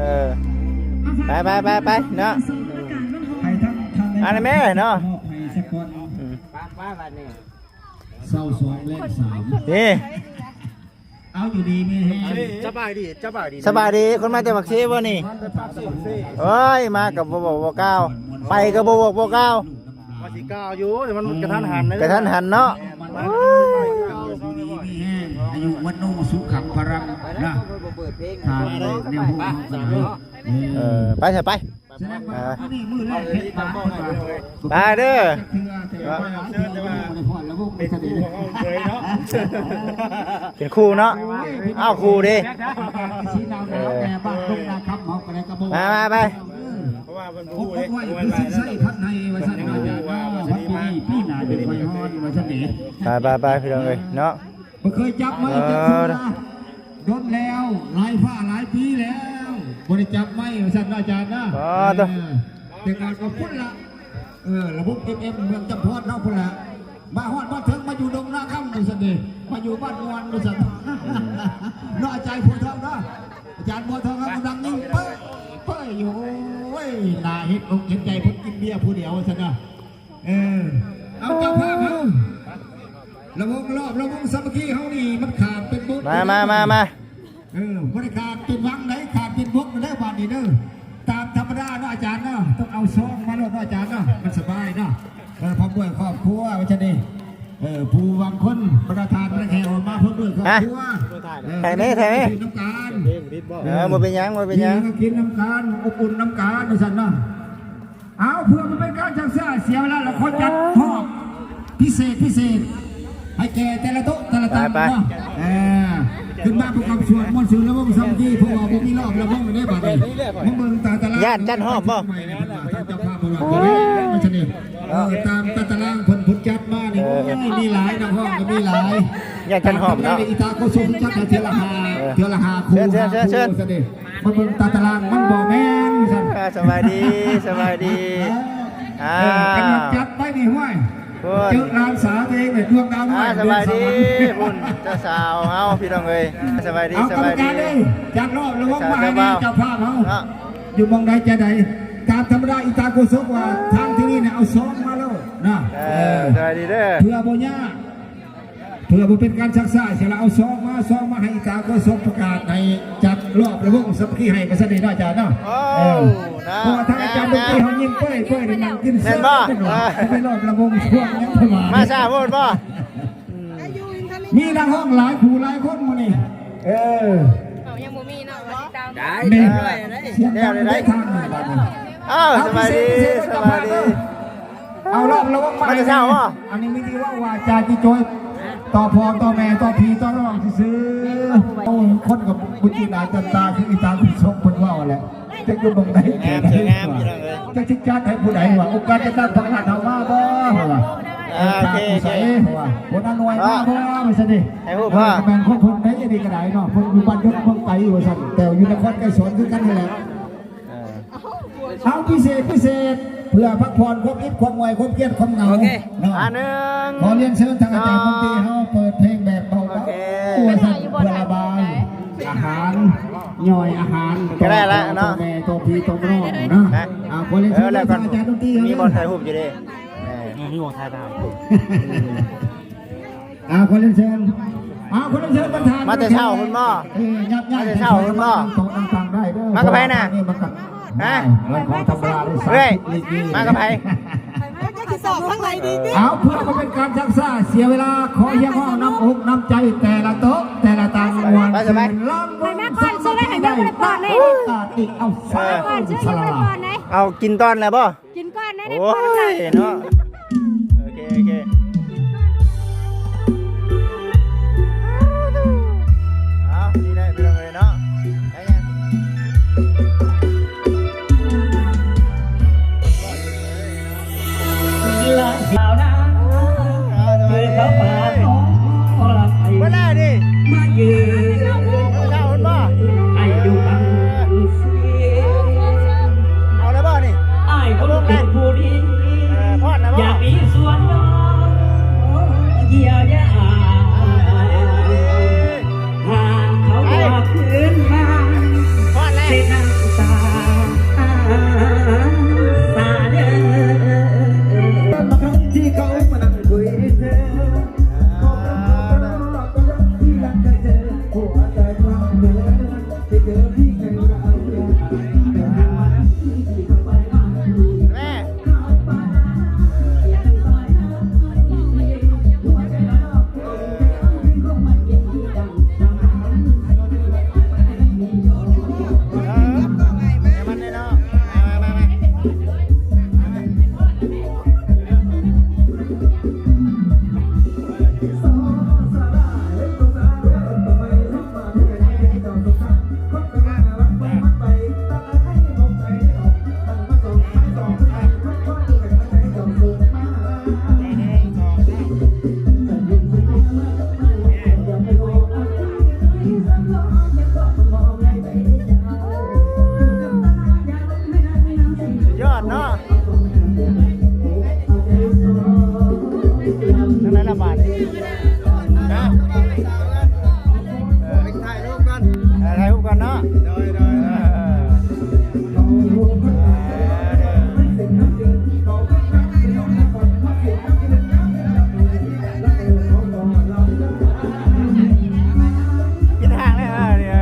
ໄປ ໄປ ໄປ ໄປເນາະ. ອັນນີ້ແມ່ເນາະ. ອືມ. ເຊົ້າສອງແລງສາມ ເດ້. ເອົາ ຢູ່ດີມີແຮງ. ສະບາຍດີ ສະບາຍດີ ສະບາຍດີ. ຄົນມາແຕ່ບັກເຊບໍ່ນີ້? ມາແຕ່ປາກເຊ. ໂອ້ຍ ມາກໍບໍ່ບອກບໍ່ກ່າວ ໄປກໍບໍ່ບອກບໍ່ກ່າວ. ວ່າຊິກ່າວຢູ່ ແຕ່ມັນກະທັນຫັນເດ້. ກະທັນຫັນເນາະ. ໂອ້ຍ ຢູ່ດີມີແຮງ ອາຍຸວັນໂນສຸຂັງພະລັງນະ. ຖ້າແນວຮູ້ເຮົາກໍໄດ້. ເອີ ໄປເຖາະ ໄປ. ເອີ ໄປເດີ. ເປັນຄູ່ເນາະ. ເປັນຄູ່ເນາະ. ອ້າວ ຄູ່ເດ້. ມາ ມາ ໄປ. ເພາະວ່າເພິ່ນບໍ່ຮູ້ເດ້. ໄວ້ຄືຊິໃຊ້ພັດໃຫ້ວ່າຊັ້ນເນາະ. ພັດປີນີ້ ປີໜ້າຈະຄ່ອຍຮອດວ່າຊັ້ນເດ້. ໄປ ໄປ ໄປ ພີ່ນ້ອງເອີຍເນາະ. ບໍ່ເຄີຍຈັບໄມ້ຈັກເທື່ອ. ດົນແລ້ວ ຫຼາຍຟ້າຫຼາຍປີແລ້ວ ບໍ່ໄດ້ຈັບໄມ້ວ່າຊັ້ນເນາະ ອາຈານເນາະ. ອໍ ເອີ ແຕ່ກ່ອນກໍພຸ້ນລະ. ເອີ ລະບົບເອັຟເອັມເມືອງຈຳພອນເຮົາພຸ້ນລະ. ມາຮອດມາເຖິງ ມາຢູ່ດົງນາຄຳວ່າຊັ້ນເດ້ ມາຢູ່ບ້ານມ່ວນວ່າຊັ້ນເນາະ ອາຈານບົວທອງເນາະ. ອາຈານບົວທອງເຮົາກຳລັງຍິງເປີ້ຍໆຢູ່. ໂອ້ຍ ໜ້າເຫັນອົກເຫັນໃຈ ເພິ່ນກິນເບຍຜູ້ດຽວວ່າຊັ້ນເນາະ. ເອີ ເອົາ ເຈົ້າພາບເຮົາ ລະວົງລອບ ລະວົງສາມັກຄີເຮົານີ້ ມັນຂາດເປັນບົດ. ມາ ມາ ມາ ມາ. ເອີ ບໍ່ໄດ້ຂາດເປັນວັງໃດ ຂາດເປັນບົດເດີ ບາດນີ້ເດີ. ຕາມທຳມະດາເນາະ ອາຈານເນາະ ຕ້ອງເອົາຊອງມາໂລດເນາະ ອາຈານເນາະ ມັນສະບາຍເນາະ. ເອີ ພ້ອມດ້ວຍຄອບຄົວວ່າຊັ້ນເດ້. ເອີ ຜູ້ບາງຄົນ ບັນດາທ່ານ ບັນດາແຂກອອກມາພ້ອມດ້ວຍຄອບຄົວ. ເອີ ແຂກນີ້ ແຂກນີ້ ກິນນຳກັນ. ເອີ ບໍ່ເປັນຫຍັງ ບໍ່ເປັນຫຍັງ. ກິນນຳກັນ ອົບອຸ່ນນຳກັນວ່າຊັ້ນເນາະ. ເອົາ ເພື່ອບໍ່ເປັນການຊັກຊ້າເສຍເວລາ ລະຂໍຈັດຮອບພິເສດ ພິເສດ ໃຫ້ແກ່ແຕ່ລະໂຕະ ແຕ່ລະ ໄປໆ ເອີ ຂຶ້ນມາປະກອບສວດມວນຊື່ລະວົງສາມັກຄີ ເພາະວ່າບໍ່ມີລອບລະວົງເດ້ບາດນີ້ ມາເບິ່ງຕາຕະລາງ ຢ້ານຈັດຮອບບໍ່? ເຈົ້າພາບເພິ່ນວ່າ ເອີ ຕາມຕາຕະລາງເພິ່ນ ເພິ່ນຈັດມານີ້ ໂອ້ຍ ມີຫຼາຍ ນັກຮ້ອງກໍມີຫຼາຍ ຢ້ານຈັດຮອບເນາະ ອີຕາໂກສົກຈັດໃຫ້ເທື່ອລະຫ້າ ເອີ ເທື່ອລະຫ້າຄູ່ ເຊີນ ຫ້າຄູ່ ເຊີນ ຊະເດ້ ມາເບິ່ງຕາຕະລາງມັນບໍ່ແມ່ນຊັ້ນ ເອີ ສະບາຍດີ ສະບາຍດີ ເອີ ອ່າ ເອີ ຂະໜາດຈັດໄປນີ້ ຫ້ວຍ ໂອ້ຍ ເຈີຫຼານສາວຕົວເອງເລີຍ ດວງດາວນ້ອຍ ອ່າ ສະບາຍດີ ດວງສະຫວັນ ພຸ້ນ ເຈົ້າສາວເຮົາ ພີ່ນ້ອງເອີຍ ສະບາຍດີ ເອົາ ສະບາຍດີ ກຳມະການເດີ ຈັດລອບລະວົງມາໃຫ້ແດ່ ເຈົ້າພາບເຮົາ ເນາະ ຢູ່ໝ່ອງໃດຈະໃດ ຕາມທຳມະດາ ອີຕາໂກສົກວ່າ ທາງທີ່ນີ້ນະ ເອົາຊອງມາໂລດນະ ເອີ ເອີ ສະບາຍດີເດີ ເພື່ອບໍ່ຍາກ ເພື່ອບໍ່ເປັນການຊັກຊ້າ ເສຍລະເອົາຊອງມາ ຊອງມາໃຫ້ອີຕາໂກສົກ ປະກາດໃຫ້ຈັດລອບລະວົງສາມັກຄີໃຫ້ ວ່າຊັ້ນເດເນາະ ອາຈານເນາະ ໂອ້ ເອີ ນະ ເພາະວ່າທາງອາຈານດົນຕີເຮົາຍິ້ມເປີ້ຍໆ ນັ່ງກິນເຊຍເນາະ ເຫັນບໍ່ ໄປລອບລະວົງຊ່ວງຍັງປະມານ ມາຊ້າໂພດບໍ່? ມີນັກຮ້ອງຫຼາຍຜູ້ຫຼາຍຄົນມື້ນີ້ ເອີ ເຮົາຍັງບໍ່ມີເນາະ ມາຕິດຕາມ ໄດ້ ແມ່ນ ໄດ້ ສຽງດັງໄດ້ທາງນີ້ບາດນີ້ ອ້າວ ສະບາຍດີ ສະບາຍດີ ເອົາລະ ລະວັງມາ ມາແຕ່ເຊົ້າບໍ່? ອັນນີ້ມີທີ່ເວົ້າວ່າຈາຈິໂຈຍ ຕໍ່ພໍ່ຕໍ່ແມ່ຕໍ່ພີ່ຕໍ່ນ້ອງຊື່ໆ ໂອ້ຍ ຄົນກໍບໍ່ຈິດໜ້າຈັນຕາ ຄືອີຕາຄຸນສົກເພິ່ນເວົ້າແຫຼະ ຈັກຢູ່ໝ່ອງໃດ ແມ່ນ ສວຍງາມ ພີ່ນ້ອງເອີຍ ຈັກຊິຈັດໃຫ້ຜູ້ໃດວ່າ ອົງການຈັດຕັ້ງພັກລັດເຮົາມາບໍ່ ວ່າ ເອີ ໂອເຄ ໂອເຄ ວ່າ ຫົວໜ້າໜ່ວຍມາບໍ່ ວ່າຊັ້ນເດ ໃຫ້ຮູ້ບໍ່ ເອີ ແມ່ນຂອງເພິ່ນໄດ໋ ອັນນີ້ກໍໄດ້ເນາະ ເພິ່ນຢູ່ບ້ານຍົນເມືອງໄຕ ວ່າຊັ້ນ ແຕ່ຢູ່ນະຄອນໄກສອນຄືກັນຫັ້ນແຫຼະ. ເອີ ເອົາ ພິເສດ ພິເສດ ເພື່ອພັກຜ່ອນຄວາມອິດຄວາມເມື່ອຍ ຄວາມຄຽດຄວາມເຫງົາ ໂອເຄ ເນາະ ອ່າ ໜຶ່ງ ຂໍລຽນເຊີນທາງອາຈານ ສອງ ດົນຕີເຮົາເປີດເພງແບບເບົາໆ ໂອເຄ ວ່າຊັ້ນ ເພື່ອລະບາຍອາຫານ ຍ່ອຍອາຫານ ກໍໄດ້ລະເນາະ ຕໍ່ພໍ່ຕໍ່ແມ່ຕໍ່ພີ່ຕໍ່ນ້ອງເນາະ ນະ ອ່າ ຂໍລຽນເຊີນ ເອີ ແລ້ວກໍ ທາງອາຈານດົນຕີເຮົາ ມີບ່ອນຖ່າຍຮູບຢູ່ເດ້ ເອີ ມີບ່ອນຖ່າຍຮູບ ອ່າ ຂໍລຽນເຊີນ ອ່າ ຂໍລຽນເຊີນປະທານ ມາແຕ່ເຊົ້າພຸ້ນບໍ່? ເອີ ຍັບໆ ມາແຕ່ເຊົ້າພຸ້ນບໍ່? ມາກັບໃຜນະ? ຮະ? ເອື້ອຍ ມາກັບໃຜ? ເອົາ ເພື່ອບໍ່ເປັນການຊັກຊ້າເສຍເວລາ ຂໍຮຽກຮ້ອງນ້ຳອົກນ້ຳໃຈແຕ່ລະໂຕະ ແຕ່ລະຕາງ ມ່ວນຊື່ນລຳວົງສາມັກຄີໄດ້ ໂອກາດນີ້ ເອົາ ເອົາ ກິນຕອນແລ້ວບໍ່? ກິນກ່ອນນະ ໂອ້ຍ ເນາະ ໂອເຄ ໂອເຄ ເອົາ ດີແລ້ວ ພີ່ນ້ອງເອີຍເນາະ ໄດ້ຫຍັງ ເອົາ ເບິດແລ້ວນີ້ ມາຢືນ ເອົາ ເອົາ ເອົາ ເອົາ ເອົາແລ້ວບໍ່ນີ້? ອ້າຍຄົນເປັນຜູ້ດີ ເອີ ພອດແລ້ວບໍ່? ຢ່າມີສ່ວນນ້ອຍຢຽວຢາ ຫາກເຂົາບໍ່ຄືນມາ ພອດແລ້ວ ເສດນ້ຳຕາສາເດີ ທີ່ເຂົາມານັ່ງຄຸຍເທີ ຂໍເປັນເພື່ອນຕະຫຼອດ ກໍຍັງທີ່ລັກເທີ ຫົວໃຈພາມເດີ ສຸດຍອດເນາະ ທາງໃດລະບາດນີ້ ຮະ ເອີ ຖ່າຍຮູບກ່ອນ ເອີ ຖ່າຍຮູບກ່ອນເນາະ ໂດຍ ໂດຍ ເອີ ເອີ ເອີ ຜິດທາງແລ້ວ ເອີ ເອີ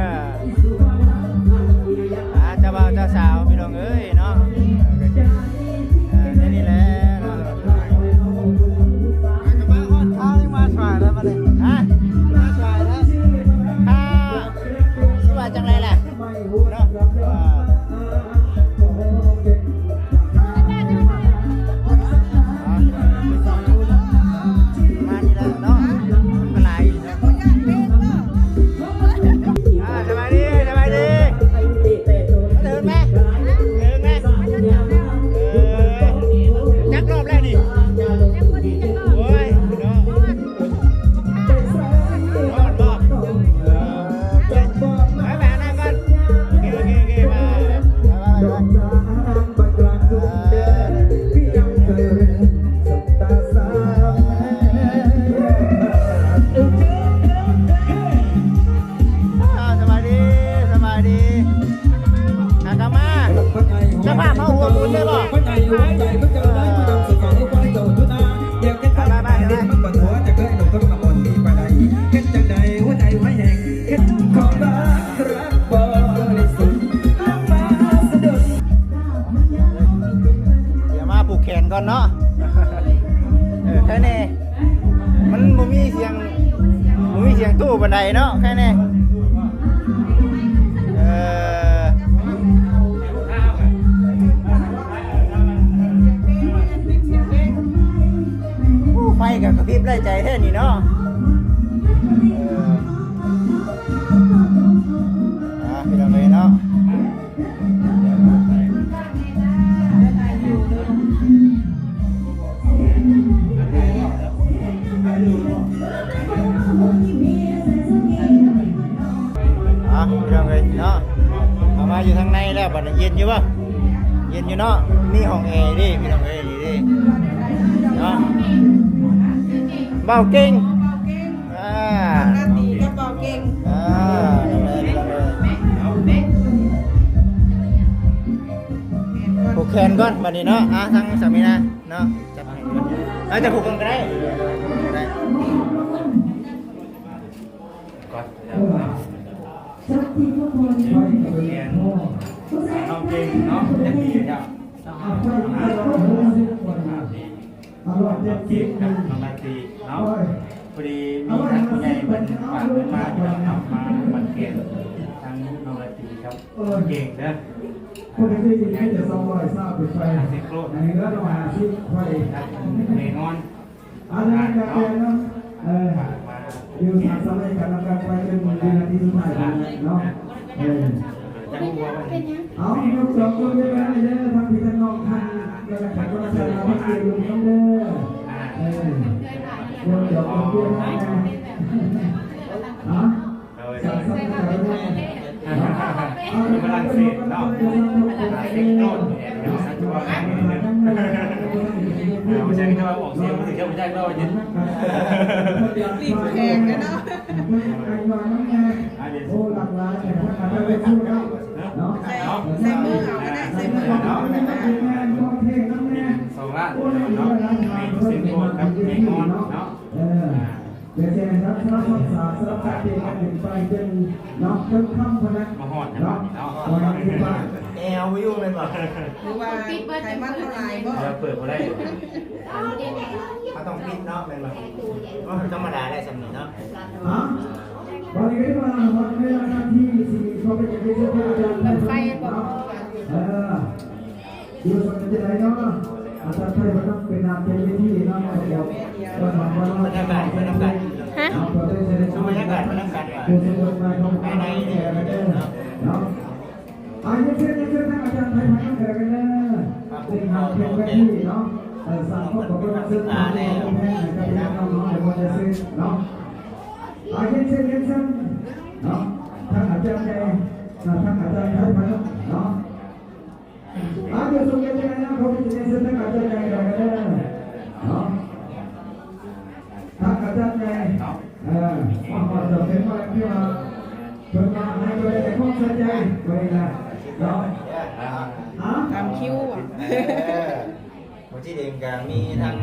ອ່າ ເຈົ້າບ່າວເຈົ້າສາວ ພີ່ນ້ອງເອີຍເນາະ ເອີ ແນວນີ້ແຫຼະເນາະ ມາຮອດທາງ ມາສາຍແລ້ວບັດນີ້ ຮະ ມາສາຍແລ້ວ ອ່າ ຊິວ່າຈັ່ງໃດລະເນາະ ອ່າ ປະມານນີ້ແຫຼະເນາະ ມັນກໍຫຼາຍຢູ່ເນາະ. ໄດ້ບໍ່? ຫົວໃຈ ຫົວໃຈ ມັນຈະໄດ້ ມັນຈະໄດ້ ດຽວເກັບໄປ ໄປ ໄປ ໄປ ມັນບໍ່ຕົວ ຈະເຄີຍລົງ ຕົກນ້ຳອ່ອນ ມີປານໃດ ເຮັດຈັ່ງໃດ ຫົວໃຈ ຫົວແຮງ ເຮັດ ຂອງລັກ ລັກບໍລິສຸດ ລົງມາສະດຸດ ດຽວມາຜູກແຂນກ່ອນເນາະ ເອີ ແຄ່ນີ້ ມັນບໍ່ມີສຽງ ບໍ່ມີສຽງຕູ້ປານໃດເນາະ ແຄ່ນີ້ ເອີ ໂອ້ ໄຟກໍກະພິບໄລ່ໃຈແທ້ນີ້ເນາະ ເອີ ອ່າ ພີ່ນ້ອງເອີຍເນາະ. ອ່ະ ພີ່ນ້ອງເອີຍເນາະ ເຂົ້າມາຢູ່ທາງໃນແລ້ວ ບັດນີ້ເຢັນຢູ່ບໍ່? ເຢັນຢູ່ເນາະ ມີຫ້ອງແອເດ້ ພີ່ນ້ອງເອີຍ ນີ້ເດ້ເນາະ ບ່າວເກັ່ງ ອ່າ ນ້ອງລາຕີກັບບ່າວເກັ່ງ ອ່າ ຜູ້ແຂນກ່ອນບັດນີ້ເນາະ ອ່າ ທາງສາມີນາເນາະ ຈັບໃຫ້ກ່ອນ ເອົາ ຈັບຜູ້ກ່ອນກໍໄດ້ ກໍໄດ້ ກ່ອນ ນ້ອງເກັ່ງເນາະ ຈັກປີແລ້ວ? ອາຍຸຫົກສິບ ກັບນ້ອງລາຕີເນາະ ພໍດີມີທາງຜູ້ໃຫຍ່ເພິ່ນຝາກເງິນມາ ພີ່ນ້ອງເນາະ ມາບັດແກ່ທາງນ້ອງລາຕີກັບເກັ່ງເດີ ຜູ້ໃດທີ່ມີແຕ່ສອງຮ້ອຍຊາວຂຶ້ນໄປ ຫ້າສິບໂລດ ໃນເຮືອນເຮົາຫ້າສິບໄປ ແນ່ນອນ ອັນນັ້ນກໍແມ່ນເນາະ ເອີ ຢູ່ສາມສະໄໝກັນນຳກັນໄປ ເປັນວິນາທີສຸດທ້າຍເນາະ ເອີ ເປັນຫຍັງ? ເອົາ ຍົກສອງຄົນເດີ ທາງພີ່ທາງນ້ອງ ທາງ ແລ້ວກໍແຂກຄົນລະທ່ານ ມາເຊີນນຳເດີ ເອີ ຍົກສອງຄົນເດີ ຮະ? ໂດຍ ຝຣັ່ງເສດເນາະ ຝຣັ່ງເສດໂຕດເນາະ ຄືວ່າ ເອີ ບໍ່ໃຊ່ ຄືວ່າອອກສຽງບໍ່ຖືກ ບໍ່ໃຊ່ເນາະ ລີບແຂງເນາະ ໂອ້ ຫຼາກຫຼາຍ ໃສ່ ໃສ່ມືເອົາກໍໄດ້ ໃສ່ມືເອົາ ສອງລ້ານເນາະ ມີເຊັນໂກດກັບແມ່ງອນເນາະ ເອີ ເອີ ເປັນແສນຮັກສາຮັກສາສະຫຼັບສັບປ່ຽນກັນໄປເປັນເນາະ ເປັນຄຳພະນະ ມາຮອດເນາະ ເນາະ ແອວບໍ່ຢູ່ແມ່ນບໍ່? ຫຼືວ່າໄຂມັນເຮົາຫຼາຍບໍ່? ເອີ ເປີດບໍ່ໄດ້ ເຮົາຕ້ອງປິດເນາະ ແມ່ນບໍ່? ໂອ້ ທຳມະດາໄດ້ຊ່ຳນີ້ເນາະ ຮະ? ບັດນີ້ກໍໄດ້ມາຮອດເວລາທີ່ຊິຂໍເປັນກຽດເຊີນພະອາຈານ ເປີດໄຟບໍ່? ເອີ ຢູ່ສະເປັນຈັ່ງໃດເນາະ? ອາຈານໄພພະນມເປັນນາເປັນເວທີເນາະ ບັນຍາກາດໄປນຳກັນ ຮະ? ບັນຍາກາດໄປນຳກັນ ພາຍໃນນີ້ເນາະ ເນາະ ອາ ຮຽນເຊີນ ຮຽນເຊີນທາງອາຈານໄພພະນມເດີ ເປັນນາເປັນເວທີເນາະ ເອີ ສ້າງຄວາມຂອບຄຸນນຳເຊີນທາງແມ່ແມ່ກັບພີ່ນ້ອງເນາະ ໃຫ້ໝົດເດີເນາະ ອາ ຮຽນເຊີນ ຮຽນເຊີນເນາະ ທາງອາຈານໃຫຍ່ ທາງອາຈານໄພພະນມເນາະ. ອາ ດຽວສົ່ງກັນໄປນະ ຂໍເປັນເຊີນທາງອາຈານໃຫຍ່ກໍໄດ້ເດີເນາະ ທາງອາຈານໃຫຍ່ ເອີ ມາຮອດເຈົ້າເປັນມາແລ້ວ ເພິ່ນມາໃຫ້ໂດຍຄວາມໃສ່ໃຈໄວ້ນະເນາະ ຕາມຄິວ ເອີ ຜູ້ທີ່ເດັ່ນກໍມີທັງ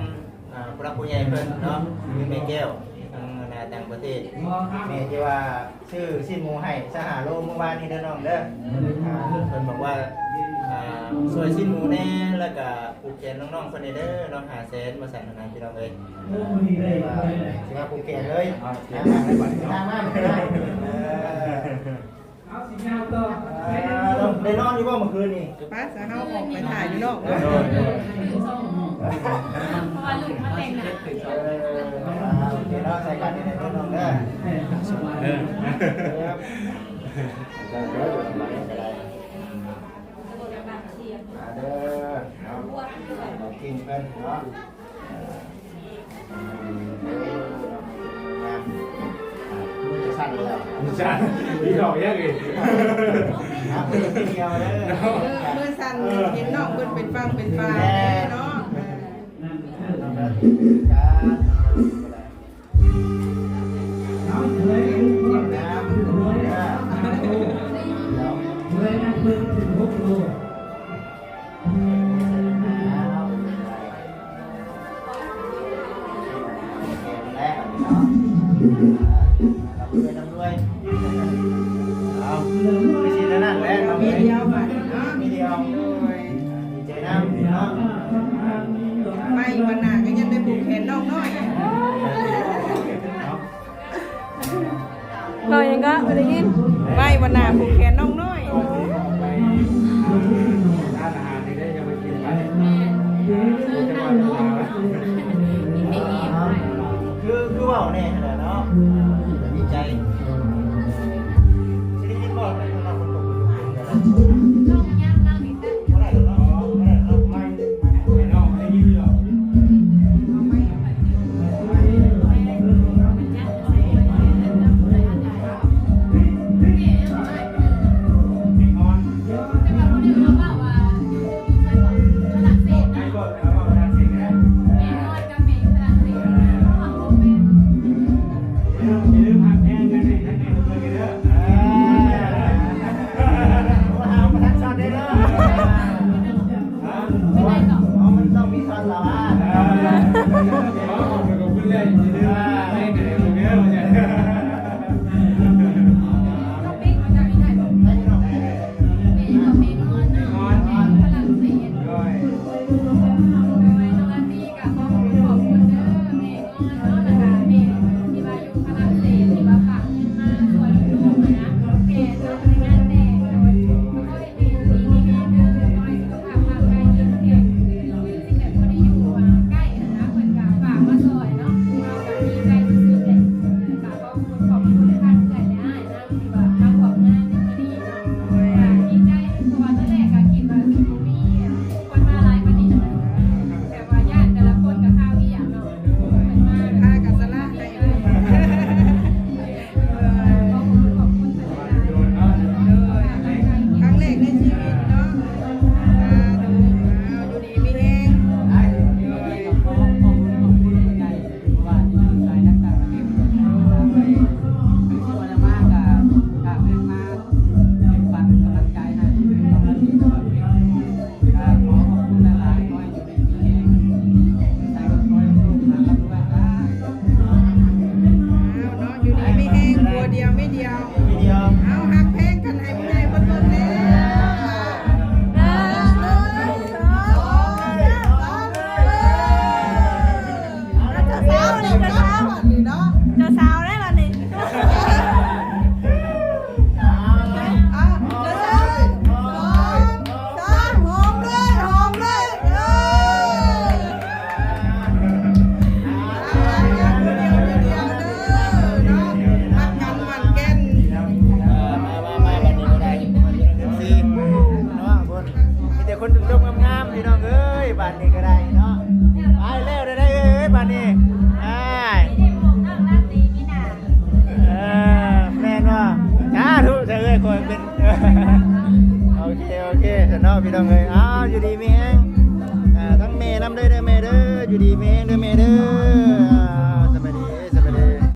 ອ່າ ຜູ້ຫຼັກຜູ້ໃຫຍ່ເພິ່ນເນາະ ຄືແມ່ແກ້ວ ທາງ ອ່າ ຕ່າງປະເທດ ແມ່ທີ່ວ່າຊື້ຊີ້ນໝູໃຫ້ຊາວຫ້າໂລມື້ວານນີ້ເດີນ້ອງເດີ ອ່າ ເພິ່ນບອກວ່າ ອ່າ ຊ່ວຍຊີ້ນໝູແດ່ ແລ້ວກະຜູກແຂນນ້ອງໆເພິ່ນແດ່ເດີ ນ້ອງຫ້າແສນ ວ່າຊັ້ນນະ ພີ່ນ້ອງເອີຍ ຊິມາຜູກແຂນເລີຍ ອ່າ ມາ ມາ ເອີ. ເອົາ ຊິຍາວຕໍ່ ໄດ້ນອນຢູ່ບໍ່ມື້ຄືນນີ້? ໄປຊະ ເຮົາອອກໄປຖ່າຍຢູ່ນອກເນາະ ໂດຍ ໂດຍ ເພາະວ່າລູກມາແຕ່ງໜ້າ ເອີ ໂອເຄເນາະ ໃສ່ກັນນີ້ເດີນ້ອງເດີ ເອີ ມາເດີ ເອົາ ເອົາກິນເພິ່ນເນາະ. ມືຈະສັ່ນແລ້ວ ສັ່ນ ອີດອກຍັງອີກ ມື ມືສັ່ນ ເອີ ເຫັນນ້ອງເພິ່ນເປັນຝັ່ງເປັນຝາແດ່ເນາະ ເອີ ເອົາ ເອີ ເອີ. ໄດ້ຍິນໄວ້ວ່າໜ້າຜູກແຂນນ້ອງນ້ອຍ. ຄື ຄືເວົ້າແດ່ຫັ້ນແຫຼະເນາະ ດີໃຈ. ຊິໄດ້ຍິນບໍ່? ມີແຕ່ຄົນຊົມໆງາມໆ ພີ່ນ້ອງເອີຍ ບາດນີ້ກໍໄດ້ເນາະ. ໄປແລ້ວໄດ້ເອີຍ ບາດນີ້ ເອີ ແມ່ນບໍ່? ສາທຸ ເອີຍ ຂ້ອຍເປັນ ໂອເຄ ໂອເຄ ຊັ້ນເນາະ ພີ່ນ້ອງເອີຍ. ອ້າວ ຢູ່ດີມີແຮງ ທັງແມ່ນຳເດີ ແມ່ເດີ ຢູ່ດີມີແຮງເດີແມ່ເດີ.